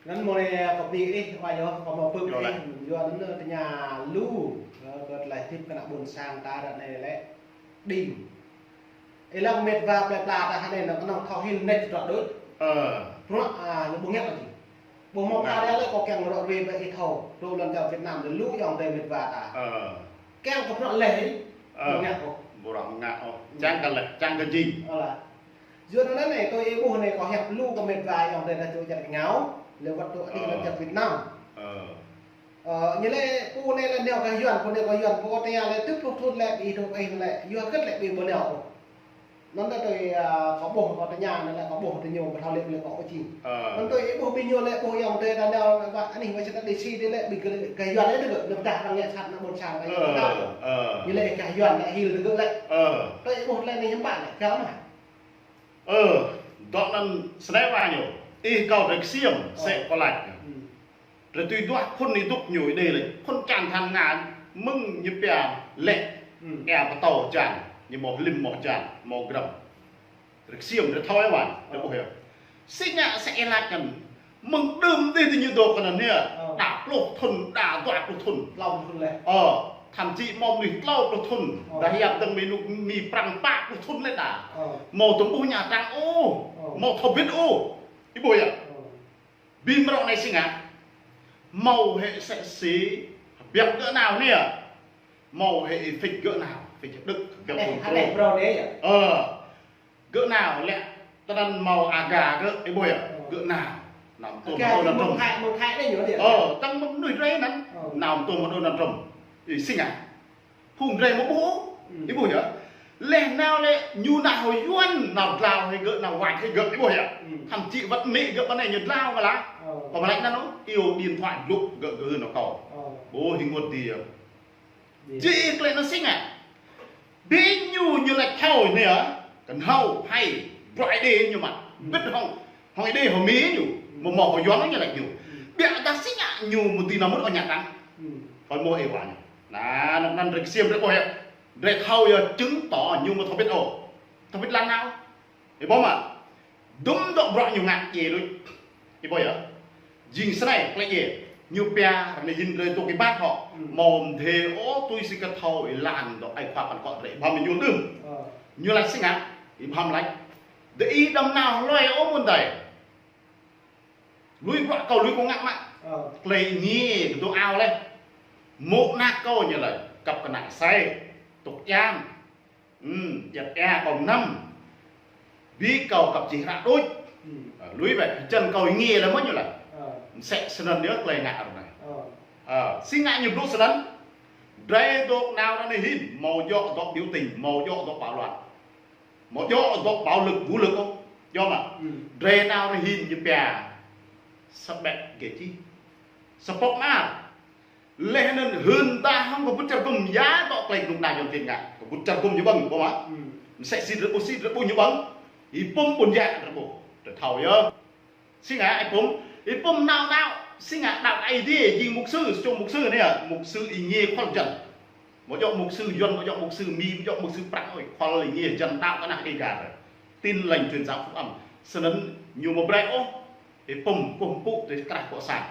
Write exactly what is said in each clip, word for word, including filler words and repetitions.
Anăn mâo anei kâo bi ih, wa yo, kâo mâo pưk ih, yua anăn tơña lu, ơ, kơ tơlơi hdĭp kơ ană ƀuôn sang ta ară anei lĕ đing. Êlan mĭt wa plei pla ta hă anei, anăn knŏng thâo hil net trŏ đuč. Ơ. Bruă, a, ñu ƀu ngă lĕ. Ƀu mâo pha lĕ kâo kiăng ră ruai ƀĕ ih thâo, dôk lăn čar Việt Nam lĕ lu ayŏng adei mĭt wa ta. Ơ. Kiăng kơ bruă leh, ơ, ƀu ngă ôh. Ƀu ngă ôh. Čiăng kơ leh, čiăng kơ jing. Ơ lah. Yua anăn anei, tui ih ƀuh anei kâo hiăp lu kơ mĭt wa ayŏng adei ta čô čar êngao, leh wăt dôk adih lăn čar Việt Nam. Ơ. Ơ, ñu lĕ pô anei lĕ nao kơ Yuăn, pô anei kơ Yuăn, pô tơña lĕ tŭ pluh thŭn lĕ, ih dôk ih lĕ, yua hgĕt lĕ ƀu nao ôh. Anăn tui, a, kâo ƀuh, kâo tơña, anăn lĕ kâo ƀuh tơ ñu, kâo thâo lĕ, lĕ kâo ôh čing. Ơ. Anăn tui ih ƀuh bi ñu lĕ, ƀuh ayŏng adei ta nao, wa, anih Washington D C dih lĕ, bi kơ, kơ Yuăn lĕ dơ̆ng, ñu pdah arăng ngă sat ană ƀuôn sang, kơ Yuăn ta. Ơ. Ñu lĕ kơ Yuăn lĕ hil dơ̆ng lĕ. Ơ. Tui ih ƀuh lĕ anei hiam pă lĕ, kơ mă. Ơ, dŏ anăn snei wa ñu. Ih kâo drei ksiêm, ơ, sĕ kâo lač. Hmm. Drei tui duah phŭn ih dôk ñu ih dê lĕ. Phŭn čan than ngă, mơ̆ng ñu pia lĕ. Hmm. Êa pơtâo čan, ñu mâo hlim mâo čan, mâo grăm. Drei ksiêm, drei thâo ih wa, drei ƀuh yơh. Si ngă sĕ ih lač anăn. Mơ̆ng đưm dih ti ñu dôk kơ anăn anei. Ơ. Đa pluh thŭn, đa dua pluh thŭn. Tlâo pluh thŭn leh. Ơ, thậm chí mâo mnuih tlâo pluh thŭn. Ơ. Đa hiăp dơ̆ng mnuih mĭn prăng pă pluh thŭn leh đa. Ơ. Mâo tơm ƀuh ña trăng ôh. Ơ. Mâo thâo bĭt ôh. Ih ƀuh yơh. Ơ. Bi mrâo anei si ngă. Mâo hĕ sĕ si, biăp gơ̆ nao anei. Mâo hĕ ih phĭt gơ̆ nao, phĭt Đức, gơ̆ anei, ƀuôn anei Prô. Mrâo anei yơh. Ơ. Gơ̆ nao lĕ, tơdah mâo aga gơ̆, ih ƀuh yơh, ơ, gơ̆ nao. Nao tuôm Donald Trump. Mơ̆ng Thái, mơ̆ng Thái anei ñu dih. Ơ, tăng mơ̆ng mnuih drei anăn. Ơ. Nao tuôm Donald Trump. Ih si ngă. Phung drei mâo ƀuh. Hmm. Ih ƀuh yơh. Leh nao lĕ ñu nao hŏng Yuăn, nao dlao hĕ gơ̆, nao wač hĕ gơ̆, ih ƀuh yơh. Hmm. Thậm chí wăt mĭ gơ̆ ƀơ anei ñu dlao mă lah. Ơ. Kâo mă lač anăn ôh, iêu điện thoại dlŭk gơ̆ gơ̆ nao kâo. Ơ. Ƀuh hing wăt dih yơh. Dih. Jih klei anăn si ngă. Bi ñu ñu lač thâo anei yơh, knhâo, hai, bruă Êđê ñu mă. Hmm. Bĭt hŏng, hŏng Êđê hŏng mĭ ñu, hmm, mâo mâo hŏng Yuăn ñu lač ñu. Hmm. Biă dah si ngă ñu mâo dưi nao mŭt ôh ña tăng. Hmm. Kâo mâo ih wa ñu. Nah, anăn drei ksiêm drei ƀuh yơh. Drei thâo yơh chứng tỏ ñu mâo thâo bĭt ôh. Thâo bĭt lăn nao. Ih ƀuh mă. Dŭm dŏ bruă ñu ngă djiê đuč. Ih ƀuh yơh. Jing snei klei djiê. Ñu pia, ară anei jing drei dôk êbat hŏ. Hmm. Mâo mdê ôh tui si kơ thâo êlan dŏ ai khua păn kŏ drei. Ih ƀuh mă ñu đưm. Ơ. Ñu lač si ngă. Ih ƀuh mă lač. Dê ih đăm nao hlue ôh mơ̆ng adei. Lui bruă kâo, lui kâo ngă mă. Ơ. Klei êngiê kơ dôk ao leh. Mô̆ anak kâo ñu lač. Kăp kơ anak asei. Tŭk čiăng. Hmm, djăp êa kâo mnăm. Bi kâo kăp čih hră đuč. Hmm. Ơ, lui bĕ, hjăn kâo êngiê leh mơ̆ ñu lač. Ơ. Msĕ snăn yơh klei ngă ară anei. Ơ. Ơ, si ngă ñu blŭ snăn. Drei dôk nao ară anei hĭn, mâo djŏ dŏ biểu tình, mâo djŏ dŏ bạo loạn. Mâo djŏ dŏ bạo lực, vũ lực ôh. Djŏ mă. Hmm. Drei nao ară anei hĭn ñu pia. Sa ƀĕ gê čih. Sa pŏk mơar. Leh anăn hưn ta hŏng kbŭt čar gŭm ya dŏ klei knŭk kna Yuăn klin ngă. Kbŭt čar gŭm ñu ƀơ̆ng, ƀuh mă. Hmm. Msĕ si drei ƀuh si drei ƀuh ñu ƀơ̆ng. Ih pŭm ƀuôn ya drei ƀuh. Drei thâo yơh. Si ngă ih pŭm, ih pŭm nao đăo. Si ngă đăo Aê Diê jing mục sư, čô mục sư anei yơh. Mục sư êngiê khua hjăn. Mâo djŏ mục sư Yuăn, mâo djŏ mục sư Mi, mâo djŏ mục sư Prăng ôh. Khua êngiê hjăn đăo kơ anak Đêga. Tin Lành truyền giáo phúc âm. Snăn ñu mâo brei ôh. Ih pŭm kkuh mpŭ ti krah cộng sản.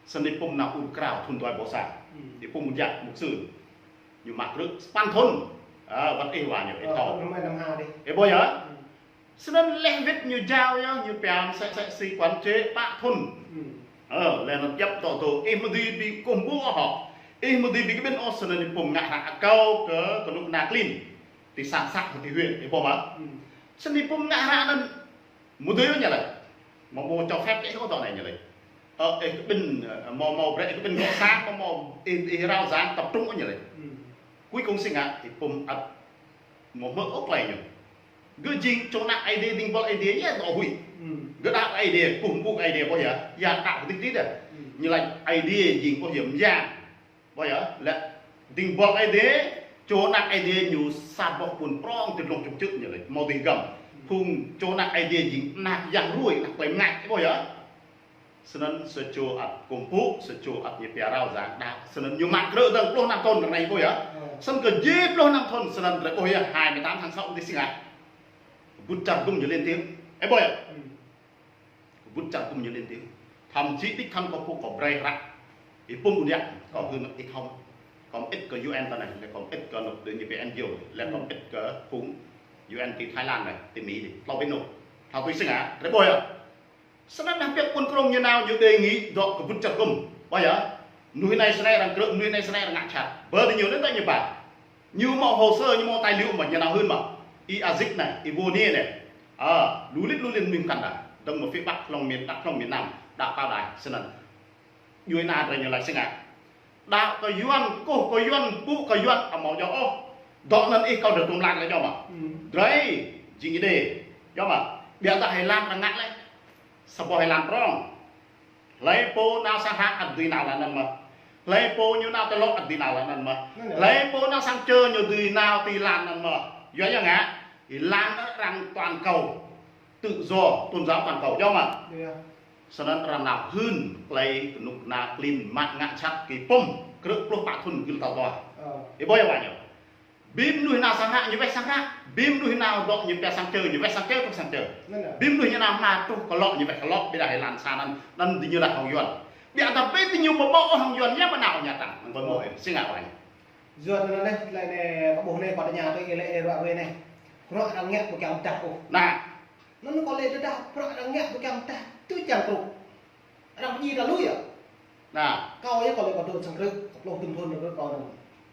Snăn ih pŭm nao ur krao thŭn dua êbâo sa. Hmm. Ih pŭm mjă mục sư. Ñu mă krư̆ sa păn thŭn. Ơ, wăt ih wa ñu, ih thâo. Ơ, năm hai năm hai dih. Ih ƀuh yơh. Hmm. Snăn leh wĭt ñu jao yơh, ñu pia msĕ, msĕ si quản chế pă thŭn. Hmm. Ơ, leh anăn djăp dŏ dŏ. Ih mâo dưi bi kkuh mpŭ ôh hŏ. Ih mâo dưi bi kƀĭn ôh, snăn ih pŭm ngă hră akâo kơ, kơ knŭk kna klin. Ti sang sah ti huyện, ih ƀuh mă. Hmm. Snăn ih pŭm ngă hră anăn. Mâo dưi ôh ñu lač. Mâo, mâo cho phép ih ôh dŏ anei ñu lač. Ơ, ih kƀĭn, ơ, mâo, mâo brei ih kƀĭn gŏ sang, mâo, mâo ih, ih rao giảng tập trung ôh ñu lač. Hmm. Cuối cùng si ngă, ih pŭm ăt mâo hmư̆ ôh klei ñu. Gơ̆ jing čô anak Aê Diê, dĭng buăl Aê Diê, ya dŏ huĭ. Hmm. Gơ̆ đăo Aê Diê, kkuh mpŭ Aê Diê, ƀuh yơh. Ya đăo dih dih dah. Hmm. Ñu lač Aê Diê jing ƀuh yơh mjang. Ƀuh yơh, leh dĭng buăl Aê Diê, čô anak Aê Diê ñu sa boh ƀuôn prŏng ti dlông čŭk čư̆ ñu lač, mâo dih găm. Phung čô anak Aê Diê jing anak yang hruê, anak klei mngač, ƀuh yơh. Snăn sa čô ăt kkuh mpŭ, sa čô ăt ñu pia rao giảng đăo. Snăn ñu mă krư̆ dơ̆ng pluh năm thŭn ară anei, ƀuh yơh. Snăn kơ jih pluh năm thŭn, snăn drei ƀuh yơh, hai mươi tám tháng sáu ti si ngă. Kbŭt čar gŭm ñu lên tiếng. Ih ƀuh yơh. Kbŭt čar gŭm ñu lên tiếng. Thăm jih đĭ khăn kâo pŭ kâo brei hră. Ih pŭm ƀuôn yă, kâo hưn ih thâo. Kâo mơĭt kơ U N tơ anei, leh kâo mơĭt kơ nôk dê ñu pê N G O, leh kâo mơĭt kơ phung U N ti Thái Lan anei, ti Mi anei. Tlâo bi nôk. Thâo tui si ngă, drei ƀuh yơh. Snăn dah pia ƀuôn krông ñu nao ñu đề nghị dŏ kơ bŭt čar gŭm. Ƀuh yơh. Mnuih anei snei arăng krư̆, mnuih anei snei arăng ngă jhat. Bơ diñu anăn tơ ñu ba. Ñu mâo hồ sơ, ñu mâo tài liệu mơh, ñu nao hưn mơh. Y Azik anei, Y Vô Niê anei. Ơ, lu lĭt lu lĭn mnuih mkăn dah. Dơ̆ng mơ̆ng phía Bắc, hlŏng miền Bắc, hlŏng miền Nam, đăo kâo đai, snăn. Djuê ana drei ñu lač si ngă. Đăo kơ Yuăn, kkuh kơ Yuăn, pŭ kơ Yuăn, amâo djŏ ôh. Dŏ anăn ih kâo drei tuôm lač leh djŏ mơh. Drei, jing Êđê. Djŏ mơh. Ƀiădah êlan arăng ngă leh. Sa boh êlan prŏng. Hlei pô nao sang hă ăt dưi nao lăn anăn mơh. Hlei pô ñu nao ti lŏ ăt dưi nao lăn anăn mơh. Hlei pô nao sang čơ ñu dưi nao ti lăn anăn mơh. Yua ya ngă, êlan arăng toàn cầu. Tự do tôn giáo toàn cầu, djŏ mơh. Snăn arăng nao hưn klei knŭk kna klin mă ngă jhat kơ Y Pum, krư̆ pluh pă thŭn gưl tal dua. Ih ƀuh ya wa ñu. Bi mnuih nao sang hă ñu weh sang hă, bi mnuih nao dŏ ñu pia sang čơ, ñu weh sang čơ, truh sang čơ. Bi mnuih ñu nao hma truh kơ lŏ, ñu weh kơ lŏ, ƀiădah êlan sa anăn, anăn diñu lač hŏng Yuăn. Ƀiădah bi diñu ƀu mâo ôh hŏng Yuăn, ya mơ̆ nao ñu tăng, anăn ƀu mâo, si ngă wa ñu. Yuăn anăn anei, klei anei, kâo ƀuh anei, kâo tơña tui leh ruă ruê anei. Bruă arăng ngă ƀu kiăng mdah ôh. Nah. Anăn kâo leh tơdah bruă arăng ngă ƀu kiăng mdah, tui čiăng krŭ. Arăng pơjing ta lui yơh. Nah. Kâo yơh kâo lĕ kâo dôk sang krư̆, pluh dŭm thŭn krư̆ kâo anăn.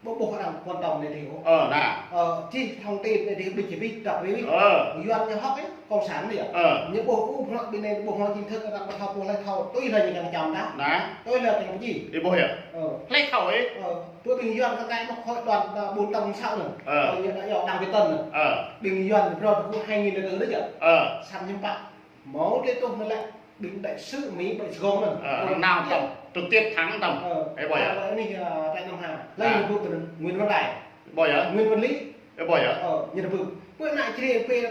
Ƀuh ƀuh arăng quan tâm anei dih ôh. Ơ, nah. Ơ, čih thông tin anei dih ƀĭt čih ƀĭt, đọc ƀĭt ƀĭt. Ơ. Yuăn ñu hŏk yơh, cộng sản anei yơh. Ơ. Ñu ƀuh ƀuh bruă ƀĭt anei ƀuh hŏng chính thức arăng ƀuh thâo ƀuh hlei thâo, tui hlei ñu kiăng čăm dah. Nah. Tui hlei kiăng pơjing. Ih ƀuh yơh. Ơ. Hlei thâo ih. Ơ, tui ƀĭng Yuăn kơ ngă mă hội đoàn, à, ƀuôn Tăm Săo anăn. Ơ. Ơ, ñu đã yua Đặng Việt Tân anăn. Ơ. Ƀĭng Yuăn bruă ƀuh hai nghìn leh kơ dih yơh. Ơ. Săm hiăm pă. Mâo tlei tuh anăn lĕ, ƀĭng đại sứ Mỹ ƀĭng Sài Gòn anăn. Ơ, nao tăm, trực tiếp thẳng tăm. Ơ, ih ƀuh yơh. Anei, ơ, tại Nam Hà. Leh ñu ƀuh kơ anăn, Nguyễn Văn Đài. Ih ƀuh yơh. Nguyễn Văn Lý. Ih ƀuh yơh. Ơ, ñu ƀuh. Ƀuh anăn čri pê,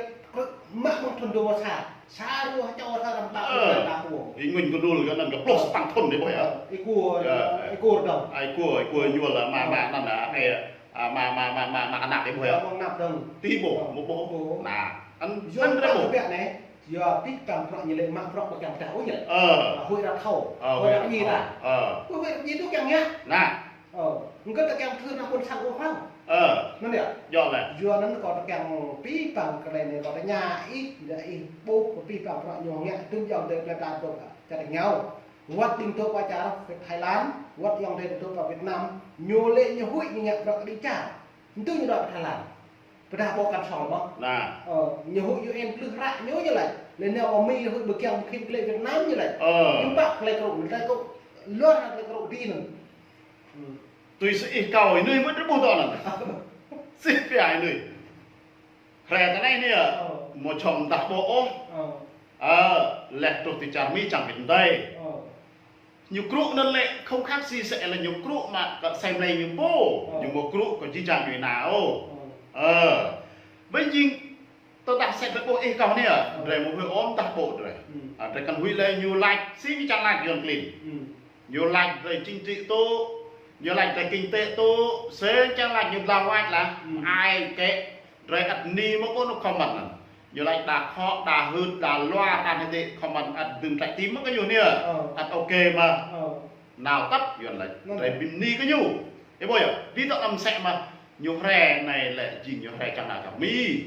mă mơ̆ng thŭn dua êbâo sa. Sa rua čô sa răm ƀă, ơ, ƀă ƀuh. Y Nguyễn Văn Đul kơ anăn kơ pluh sa păn thŭn ih ƀuh yơh. Ơ, Y Kuô, ơ, Y Kuô Rơdông. Ơ, Y Kuô, Y Kuô Ñuôl, mă, mă, anăn, ơ, ơ, mă, mă, mă, mă, mă, anăp ih ƀuh yơh. Mă anăp dơ̆ng. Ti ƀuh, ƀuh, ƀuh. Nah, anăn, anăn drei ƀuh. Yua pih păng bruă ñu lĕ mă bruă ƀu kiăng mdah ôh ñu lĕ. Ơ. Huĭ arăng thâo. Ơ, huĭ arăng thâo. Ơ. Huĭ arăng djiê tŭ kiăng ngă. Nah. Ơ. Mkăn ta kiăng thâo nao ƀuôn sang ôh hŏng. Ơ. Anăn yơh. Djŏ leh. Yua anăn kâo ta kiăng pih păng klei anei kâo tơña ih, dah ih ƀuh pih păng bruă ñu ngă tŭm ayŏng adei plei pla dôk čar êngao. Wăt ƀĭng dôk wa čar Thái Lan, wăt ayŏng adei dôk wa Việt Nam, ñu lĕ ñu huĭ ñu ngă bruă kđi čar. Mtŭ ñu dôk Thái Lan. Pơdah ƀô̆ kăn sŏng mơh. Nah. Ơ, ñu huĭ U N plư hră ñu ñu lač. Leh nao ƀă Mi huĭ ƀu kiăng khĭn klei Việt Nam ñu lač. Ơ. Ñu ƀă klei krŭ, klei krŭ. Luar klei krŭ dih anăn. Tui si ih kâo, ih nuih mơ̆ drei ƀuh dŏ anăn. Si pia ih nuih. Hriê tơ anei anei yơh. Ơ. Mâo čhŏng mdah ƀô̆ ôh. Ơ. Ơ, leh truh ti čar Mi čiăng wĭt mdei. Ơ. Ñu krŭ anăn lĕ không khác gì sĕ leh ñu krŭ mă kơ asei mlei ñu pô. Ơ. Ñu mâo krŭ kơ jih jang djuê ana ôh. Ơ. Ơ. Ƀiădah jing tơdah sĕ drei ƀuh ih kâo anei, ơ, drei mâo huĭ ôh mdah ƀô̆ drei. Ơ, drei kăn huĭ leh ñu lač, si ñu čiăng lač Yuăn klin. Ñu lač drei chính trị tŭ, ñu lač drei kinh tế tŭ, si čiăng lač ñu dlao lač lah, ai kĕ, drei ăt mni mơ̆ ƀuh anôk comment anăn. Ñu lač đa khŏ, đa hưt, đa lua, đa hơdê comment ăt dưm tlĕ ti mơ̆ kơ ñu anei. Ơ. Ăt ok mơh. Ơ. Nao tăp Yuăn lač. Drei bi mni kơ ñu. Ih ƀuh yơh. Bi tŏ năm sĕ mơh. Ñu hriê anei lĕ jing ñu hriê čiăng nao čar Mi.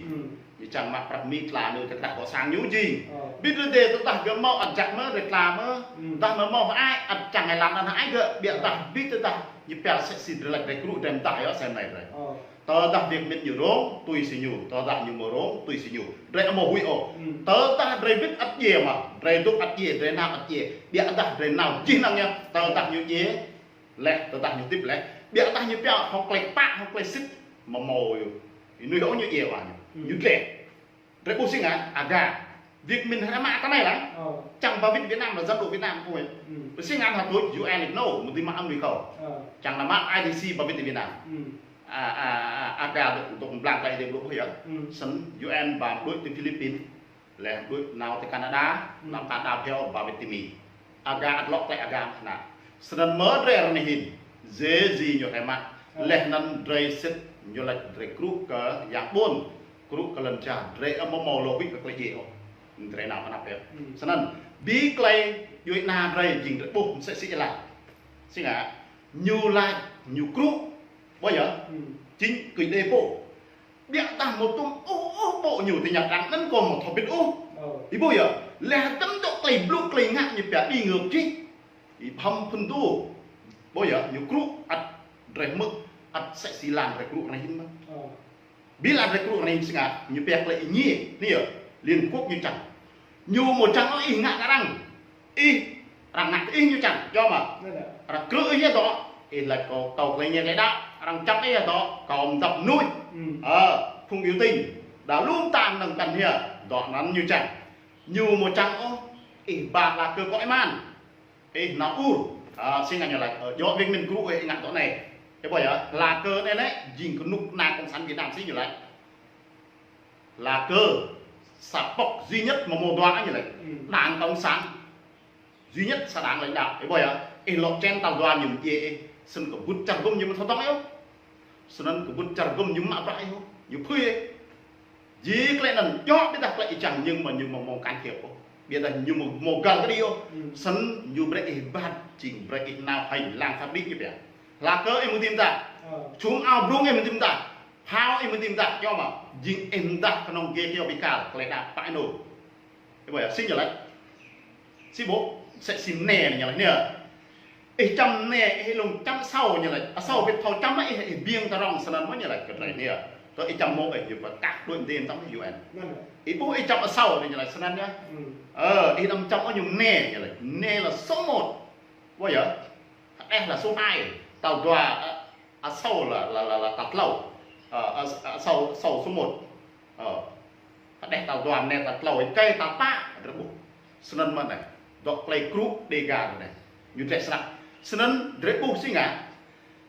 Ñu čiăng mă prăk Mi tla ñu tơdah kơ sang ñu jing. Ơ. Bi drei dê tơdah gơ̆ mâo ăt jăk mơh, drei tla mơh. Dah mâo mâo hơăi, ăt čiăng ai lăn anăn hơăi gơ̆. Ƀiădah bi tơdah ñu pia sĕ si drei lač drei krŭ drei mdah yơh asei mlei drei. Ơ. Tơdah Việt Minh ñu rông, tui si ñu. Tơdah ñu mâo rông, tui si ñu. Drei amâo huĭ ôh. Tơdah drei wĭt ăt djiê mơh. Drei dôk ăt djiê, drei nao ăt djiê. Ƀiădah drei nao jih năng yơh. Tơdah ñu djiê leh, tơdah ñu hdĭp leh. Ƀiădah ñu pia hŏng klei kpă, hŏng klei sĭt. Amâo mâo yơh. Ih nuih ôh ñu djiê wa ñu. Ñu dleh. Drei ƀuh si ngă, Aga. Việt Minh hriê mă tơ anei lah. Čiăng ba wĭt Việt Nam lah dân tộc Việt Nam ƀuh. Ƀuh si ngă hă tui U N lĕ no, mâo dưi mă amri kâo. Čiăng nao mă I D C ba wĭt Việt Nam. A, a, a, Aga dôk, dôk mblang klei dê blŭ ƀuh yơh. Snăn U N ba mđuĕ ti Philippin. Leh mđuĕ nao ti Canada, nao Canada bhiâo ba wĭt ti Mi. Aga ăt lŏ klei Aga mă anăn. Snăn mơh drei ară anei hĭn. Jê jih ñu hriê mă. Leh anăn drei sĭt ñu lač drei krŭ kơ yang ƀuôn. Krŭ kơ lăn čar drei amâo mâo lŏ huĭ kơ klei djiê ôh. Drei nao anăp yơh. Snăn bi klei Djuê ana drei jing drei ƀuh msĕ si êlan. Si ngă, ñu lač, ñu krŭ, ƀuh yơh, chính quyền đê pô. Ƀiădah amâo tuôm ôh, ôh, ƀuh ñu ti Nha Trang anăn kâo amâo thâo bĭt ôh. Ih ƀuh yơh, leh dơ̆ng dŏ klei blŭ klei ngă ñu pia đi ngược jih. Ih bhăm phŭn tu. Ƀuh yơh, ñu krŭ ăt drei hmư̆, ăt msĕ si êlan drei krŭ anei hĭn mơh. Bi êlan drei krŭ anei si ngă, ñu pia klei êngiê, anei yơh, Liên Quốc ñu čiăng. Ñu amâo čiăng ôh ih ngă kơ arăng. Ih, arăng ngă kơ ih ñu čiăng, djŏ mơh. Arăng krư̆ ih yơh dŏ, ih lač kâo, kâo klei êngiê klei đăo, arăng čăm ih yơh dŏ, kâo mdăp mnuih. Ơ, phung biểu tình, đa lu mta mnơ̆ng kăn hiê, dŏ anăn ñu čiăng. Ñu amâo čiăng ôh ih ba hla kơ kŏ êman. Ih nao ur, ơ, si ngă ñu lač, ơ, djŏ Việt Minh krŭ ih ngă dŏ anei. Ih ƀuh yơh, hla kơ anei lĕ, jing knŭk kna cộng sản Việt Nam si ñu lač. Hla kơ, sa pŏk duy nhất amâo mâo dua ñu lač. Đảng cộng sản duy nhất sa đảng lãnh đạo. Ih ƀuh yơh, ih lŏ čen tal dua ñu mdjiê ih, snăn kbŭt čar gŭm ñu amâo thâo dŏng ih ôh. Snăn kbŭt čar gŭm ñu mă bruă ih ôh, ñu phưi ih. Jih klei anăn djŏ ƀiădah klei ih čiăng ñu amâo, ñu amâo mâo can thiệp ôh. Ƀiădah ñu amâo mâo găl kđi ôh. Snăn ñu brei ih êbat, jing brei ih nao hành lang pháp lý ñu pia. Hla kơ ih mơ̆ng ti mdah. Čhum ao brŭng ih mơ̆ng ti mdah. Phao ih mơ̆ng ti mdah, djŏ mơh. Jing ih mdah knŏng gê kyâo bi kal, klei đăo pă ênô. Ih ƀuh yơh, si ñu lač. Si ƀuh, msĕ si mniê ñu lač anei. Ih čăm mniê, ih lŏ čăm asâo ñu lač. Asâo ƀiădah thâo čăm ih, ih biêng ta rŏng snăn mơh ñu lač kơ drei anei. Tơ ih čăm mô̆ ih, ñu pia kah đuĕ mdê mtam U N. Ih ƀuh ih čăm asâo ñu lač snăn yơh. Ơ, ih đăm čăm ôh ñu mniê ñu lač. Mniê là số một. Ƀuh yơh. Hđeh là số hai. Tal dua, ơ, asâo là, là, là, là tal tlâo. Ơ, ơ, asâo, asâo số một. Ơ. Hđeh tal dua, mniê tal tlâo, êkei tal pă, drei ƀuh. Snăn mơh anei. Dŏ klei krŭ Đêga anei. Ñu drei snăk. Snăn drei ƀuh si ngă.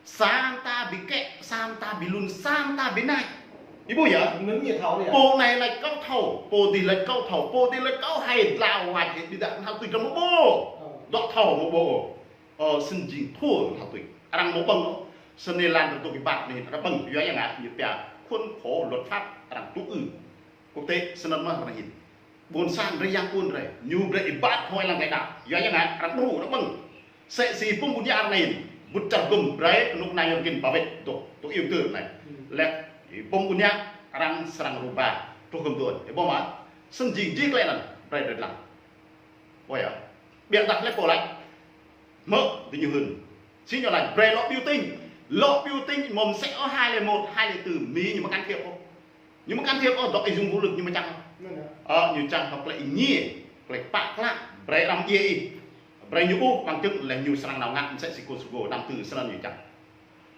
Sa mta bi kĕ, sa mta bi lŭn, sa mta bi nač. Ih ƀuh yơh. Pô anei lač kâo thâo, pô dih lač kâo thâo, pô dih lač kâo hai dlao wač ƀiădah knhal tuč drei amâo ƀuh. Dŏ thâo amâo ƀuh. Ơ, snăn jing thua knhal tuč. Arăng amâo ƀơ̆ng ôh. Snăn êlan drei dôk êbat anei, arăng ƀơ̆ng, yua ya ngă, ñu pia khuôn khổ luật pháp, arăng tŭ ư. Quốc tế, snăn mơh arăng hĭn. Ƀuôn sang drei yang ƀuôn drei, ñu brei êbat hŏng êlan klei đăo. Yua ya ngă, arăng đru, arăng ƀơ̆ng. Msĕ si pŭm ƀuôn ya arăng anei, kbŭt čar gŭm brei, knŭk kna yuăn klin bảo vệ, dôk, dôk iêu tơr anei. Leh, pŭm ƀuôn ya, arăng srăng rŭ ba, truh kơ mduôn. Ih ƀuh mơh, snăn jing jih klei anăn, brei drei dlăng. Ƀuh yơh. Ƀiădah leh pô lač. Mơ̆, diñu hưn. Si ñu lač, brei lŏ biểu tình. Lŏ biểu tình, amâo msĕ ôh hai lẻ một, hai lẻ tư, Mi ñu amâo can thiệp ôh. Ñu amâo can thiệp ôh, dŏ ih dùng vũ lực ñu amâo čiăng ôh. Ơ, ñu čiăng hŏng klei êngiê, klei kpă klă, brei arăng mdjiê ih. Brei ñu ƀuh bằng chứng leh ñu srăng nao ngă msĕ si Kosovo, năm tư snăn ñu čiăng.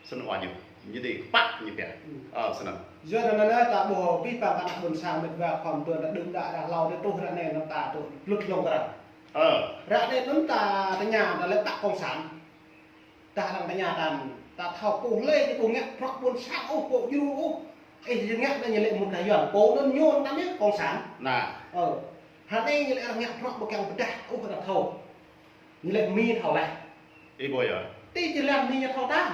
Snăn wa ñu. Ñu dê kpă ñu pia. Ơ, snăn. Yua anăn ta ƀuh bi păng anak ƀuôn sang mĭt wa khua mduôn ta đưm đă đa hlâo dê tuh ară anei anăn ta tŭ lut hlŏng kơ arăng. Ơ. Ară anei anăn ta tơña ta lĕ ta cộng sản. Ta arăng tơña ta, ta thâo pô hlei dê ƀu ngă bruă ƀuôn sang ôh, pô djru ôh. Ih ngă anăn ñu lĕ mŭt kơ yuăn. Pô anăn ñu anăn ñu cộng sản. Ơ. Ară anei ñu lĕ arăng ngă bruă ƀu kiăng pơdah ôh arăng thâo. Ñu lĕ Mi thâo leh. Ih ƀuh yơh. Ti jih lăn Mi ñu thâo ta.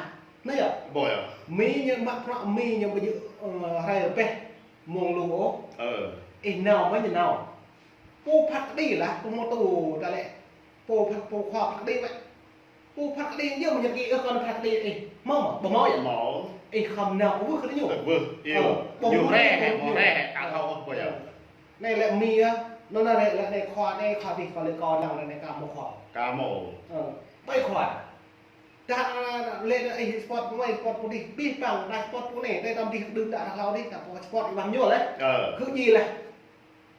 Anei yơh. Ih ƀuh yơh. Mi ñu mă bruă Mi ñu ƀu djŏ, ơ, hriê rơbeh mơ̆ng lu ôh. Ih nao mơ̆ ñu nao. Pô phat kđi lah, pô mâo tu ta lĕ. Pô phat, pô khua phat kđi wĕ. Pô phat kđi ñu mơ̆ ñu kơ ih, ơ, kơ phat kđi ih. Mâo, ƀu mâo yơh. Mâo. Ih khăm nao, ƀu wưh kơ ñu. Ƀu wưh, iêu. Ơ, ƀu wưh, ñu reh, ƀu wưh, ñu reh, ta thâo ôh, ƀuh yơh. Anei lĕ Mi yơh, anăn anei lĕ anei khua, anei khua dih kâo lĕ kâo lăng anei ka mâo khua. Ka mâo. Ơ, ƀai khua. Dah lĕ dah ih support mâo support pô dih, bi păng dah support pô anei, tơ tăm dih đưm đă dah hlâo dih, ta support ih ƀăm ñu leh. Ơ. Gơ̆ djiê leh.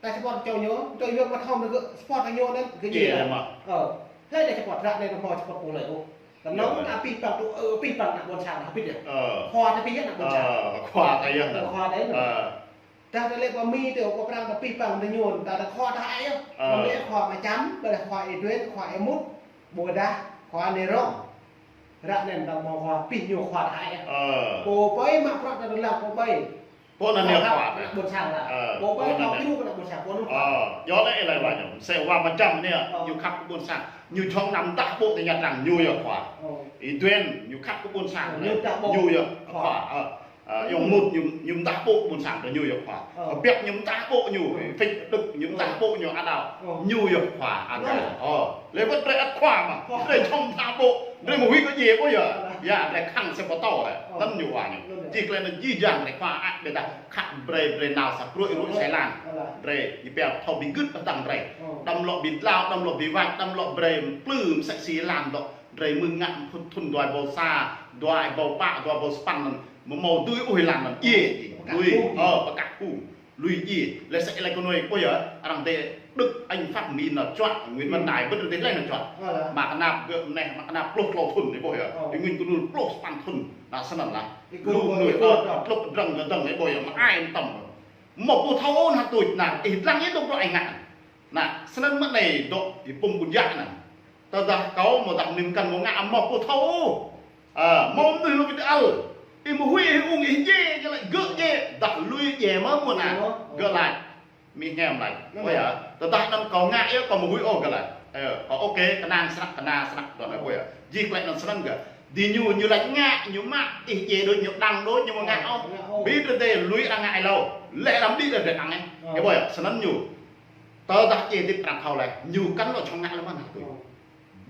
Ta support čô ñu, čô ñu mă thâo gơ̆ support ñu anăn, gơ̆ djiê leh. Ơ. Hlei dah support ră anei ta mâo support pô hlei ôh. Knŏng ta bi păng tŭ, ơ, bi păng anak ƀuôn sang ta hbĭt yơh. Ơ. Khua ta bi yơh anak ƀuôn sang. Ơ, khua ta yơh. Ơ, khua ta yơh. Ơ. Dah ta lĕ pơ Mi tơ, pơ Prăng ta bi păng ta ñu, ta, ta khua ta hơăi yơh. Ơ. Mâo lĕ khua Ama Čăm, ƀiădah khua Ê Duên, khua Ê Mŭt, ƀôdah khua Nê Rông. Ră anei ta mâo khua, bi ñu khua ta hơăi yơh. Ơ. Pô ƀai mă bruă ta dơ̆ng lăng pô ƀai. Pô anăn ñu khua ta. Ƀuôn sang ta. Ơ, pô ƀai pô anăn thâo ñu. Ñu kơ ƀuôn sang, pô anăn khua. Ơ, yơh lĕ lĕ wa ñu. Msĕ wa Ama Čăm anei, ơ, ñu khăp kơ ƀuôn sang. Ñu jhŏng năm dah ƀô̆ ti Nha Trang, ñu yơh khua. Ơ. Ê Duên, ñu khăp kơ ƀuôn sang. Ơ, anei. Ñu dah ƀô̆. Ñu yơh khua. Khua. Ơ. Ơ, ayŏng Mut ñu, ñu mdah ƀô̆ ƀuôn sang drei ñu yơh khua. Ơ. Ơ, Biăp ñu mdah ƀô̆ ñu, Ơ. Phĭt Đưk ñu mdah Ơ. ƀô̆ ñu, Ađao. Ơ. Ñu yơh khua, Ơ. Ađao. Ơ, leh wăt drei ăt khua mơh, Ơ. Drei jhŏng mdah ƀô̆, drei mâo huĭ kơ djiê ƀô̆ yơh. Ơ. Ya, drei khăng sĭt pô tâo leh. Ơ. Anăn ñu wa ñu. Ơ. Jih klei anăn jih jang drei khua ăt ƀiădah khă brei, brei nao sa pruê̆ ruê̆ Ơ. Sài Lan. Ơ. Drei, ñu pia thâo bi gưt ƀiădah drei. Ơ. Đăm lŏ bi dlao, đăm lŏ bi wač, đăm lŏ brei mplư msĕ si Sài Lan dôk. Drei mơ̆ng ngă mphŭt thŭn dua êbâo sa, dua êbâo pă, dua êbâo sa păn anăn. Amâo mâo dưi ôh êlan anăn. Djiê, djiê. Pơkă lui, phung. Ơ, pơkă phung. Lui djiê. Leh sĕ leh knuih ƀô̆ yơh, arăng dê Đức, Anh, Pháp, Mi nao čuă, Nguyễn Văn Đài, ƀiădah dê leh nao čuă. Ơ, leh. Mă knap gơ̆ mneh, mă knap pluh tlâo thŭn ƀô̆ yơh. Ơ. Ênguyn knul pluh sa păn thŭn. Nă snăn lah. Ih kơ lu kơ mnuih, ih kơ ơ, dŏ. Tlŭk drăng gơ̆ dơ̆ng ƀô̆ yơh, mă ai mtam. Amâo pô thâo ôh nah tuč nah, ih dlăng ih dôk dŏ ih ngă. Nă, snăn mơ̆ anei dôk ih pŭm ƀuôn yă anăn. Tơdah kâo amâodah mnuih mkăn mâo ngă amâo pô thâo ôh. Ơ, mâo mnuih lu bi djăl. Ih mâo huĭ ih ung ih djiê, djiê lač gơ̆ djiê. Dah lui djiê mơ̆ mơ̆ng anăn. Ơ. Gơ̆ lač. Mi hngăm lač. Ơ. Ơ ya, tơdah anăn kâo ngă yơh kâo mâo huĭ ôh gơ̆ lač. Ơ, kâo ôkê, knang snăk, knang snăk, dŏ anei ƀô̆ yơh. Jih klei anăn snăn gơ̆. Diñu ñu lač ngă, ñu mă, ih djiê đuč, ñu đăng đuč, ñu mâo ngă ôh. Ơ, ngă ôh. Bi drei lui arăng ngă êlâo. Leh arăng bi drei đăng ôh. Ơ. Ơ ƀô̆ yơh, snăn ñu. Tơdah djiê hdĭp arăng thâo leh, ñu kăn lŏ čhŏng ngă leh mơh nah tuč. Ơ.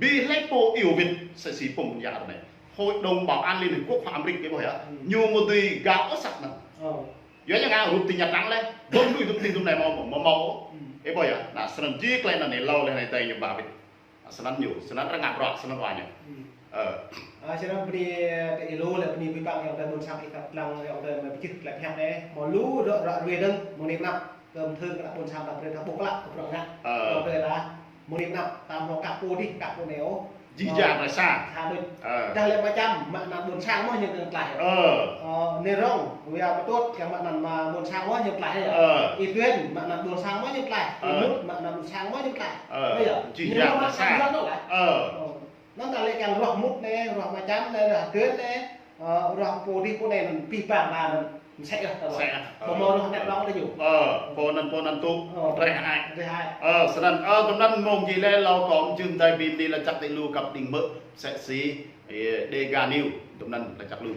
Bi hlei pô iêu wĭt msĕ si pŭm ƀuôn yă anei. Hội đồng Bảo an Liên Hiệp Quốc hŏng Amêrik ƀô̆ yơh. Ơ. Ñu mâo dưi gao ôh asăp anăn. Ơ. Yua ñu ngă rup ti Nhà Trắng leh, ƀơ̆ng lui dŭm ti dŭm anei mâo, mâo, mâo. Ơ. Ơ ƀô̆ yơh, nă snăn jih klei anăn êlâo leh anei tơ ñu ba wĭt. Nă snăn ñu, snăn arăng ngă bruă, snăn wa ñu. Ơ. Ơ. Ơ, snăn bni, ơ, ti êlâo leh bni bi păng ayŏng adei ƀuôn sang ih kăp dlăng ayŏng adei mă bi čih klei pơhiăp anei. Mâo lu ră, ră ruê dơ̆ng, mâo nip năp. Kơ mthưr kơ ƀuôn sang ta brei ta ƀuh klă kơ bruă ngă. Ơ. Kơ brei ta mâo nip năp, ta mâo kă pô dih, kă pô anei ôh. Jih jang rasa. Sa đuč. Ơ. Dah lĕ mčăm, mă anăn ƀuôn sang mơh ñu tlaih. Ơ. Ơ, Nirong, Wia Mtut, kiăng mă anăn mă ƀuôn sang mơh ñu tlaih. Ơ. Y Tuyên, mă anăn ƀuôn sang mơh ñu tlaih. Ơ. Y Mut, mă anăn ƀuôn sang mơh ñu tlaih. Ơ. Ơ ya. Jih jang rasa. Ơ. Ơ. Anăn ta lĕ kiăng ruah Mut anei, ruah mčăm anei, ruah Tuyên anei. Ơ, ruah pô dih pô anei anăn bi păng ta anăn msĕ yơh ta ruah. Msĕ yơh. Ơ. Amâo mâo ruah anak dŏng ta ñu. Ơ, pô anăn pô anăn tŭ. Ơ. Drei hơăi. Drei hơăi. Ơ, snăn, ơ, dŭm anăn mông jih leh êlâo kâo mjưh mdei bi mni lač jăk ti lu kăp đĭng mơ̆ msĕ si, ơ, Dega News, dŭm anăn lač jăk lu.